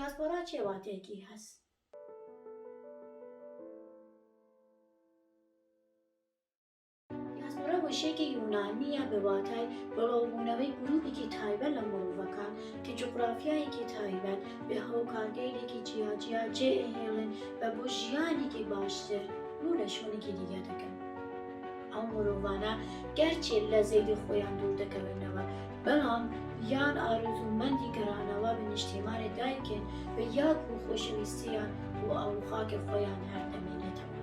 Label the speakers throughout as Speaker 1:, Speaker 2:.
Speaker 1: دیاسپۆرا چێ واتەیەکی هەس؟ دیاسپۆرا وشەیەکی یونانییە بە واتای بڵاوبوونەوەی گروپێکی تایبەت لە مرۆڤەکان کە جوگرافیایەکی تایبەت بە هۆکارگەیلێکی جیاجیا جێ ئەهێڵن و بۆ ژیانێکی باشتر ڕوو لە شوێنێکی دیگە دەکەن. ئەو مرۆڤانە گەرچی لە زێدی خۆیان دوور دەکەونەوە، بەڵام یان ئارەزوومەندی گەڕانەوە بە نیشتیمانی دایکن و یاکو خۆشەویستییان بۆ ئاو و خاکی خۆیان هەر دەمێنێتەوە.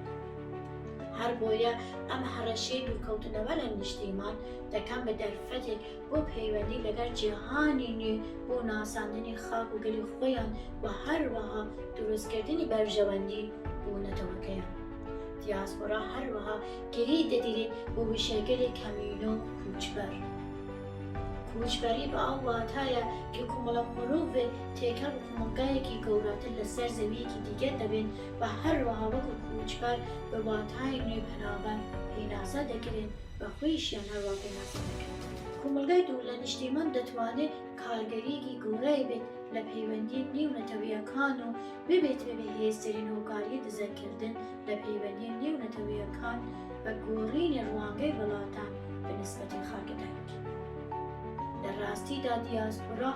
Speaker 1: هەربۆیە ئەم هەڕەشەی دوورکەوتنەوە لە نیشتیمان دەکەن بە دەرفەتێک بۆ پەیوەندی لەگەڵ جیهانی نوێ بۆ ناساندنی خاک و گەلی خۆیان و هەروەها دروستکردنی بەرژەوەندی بۆ نەتەوەکەیان. دیاسپۆرا هەروەها گرێ دەدرێت بە وشەگەلی کەمینە و کوچبەر. کۆچبەری بە ئەو واتایە کە کۆمەڵە مرۆڤێک تێکەڵ بە کۆمەڵگایەکی گەورەتر لە سەر زەوییەکی دیگە دەبن و هەروەها وەکو کۆچبەر بە واتای نوێ پەنابەر پێناسە دەکرێن و خۆیشیان هەروا پێناسە دەکەن. کۆمەڵگای دوور لە نیشتیمان دەتوانێت کارگەرییەکی گەورەی بێت لە پەیوەندییە نێونەتەوەیەکان و ببێت بە بەهێزترین هۆکاری دزەکردن لە پەیوەندییە نێونەتەوەیەکان بە گۆڕینی ڕوانگەی وڵاتان بە نسبەتی خاکی دایک. لە ڕاستیدا دیاسپۆرا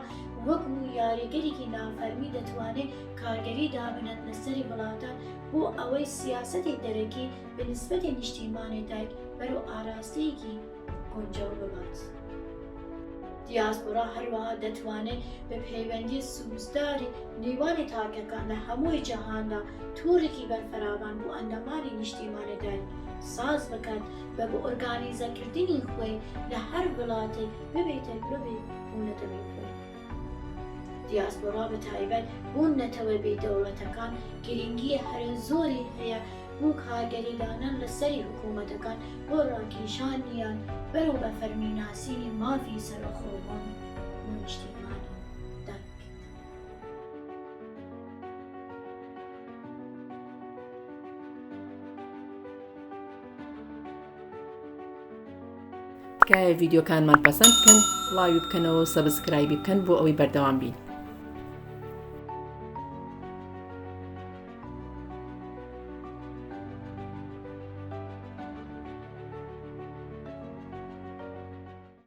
Speaker 1: وەکو یاریگەرێکی نافەرمی دەتوانێت کارگەری دابنێت لەسەری وڵاتان بۆ ئەوەی سیاسەتی دەرەکی بە نسبەتی نیشتیمانی دایک بەرەو ئاراستەیەکی گونجاو ببات. دیاسپۆرا هەروەها دەتوانێت بە پەیوەندی سوزداری نێوانی تاکەکان لە هەمووی جیهاندا تۆڕێکی بەرفراوان بۆ ئەندامانی نیشتیمانی دایک ساز بکات و بە ئۆرگانیزەکردنی خۆی لە هەر وڵاتێک ببێتە لۆبی بۆ نەتەوەی خۆی. دیاسپۆرا بە تایبەت بۆ نەتەوە بێ دەوڵەتەکان گرنگی هەرە زۆری هەیە بۆ کارگەری دانان لە سەری حکوومەتەکان بۆ ڕاکێشانیان بەرەو بە فەرمی ناسینی مافی سەربەخۆبوون بۆ نیشتیمانی دایک.
Speaker 2: تکایە ڤیدیۆکانمان پەسەند بکەن ڵاوی بکەنەوە و subscribe ی بکەن بۆ ئەوەی بەردەوام بین.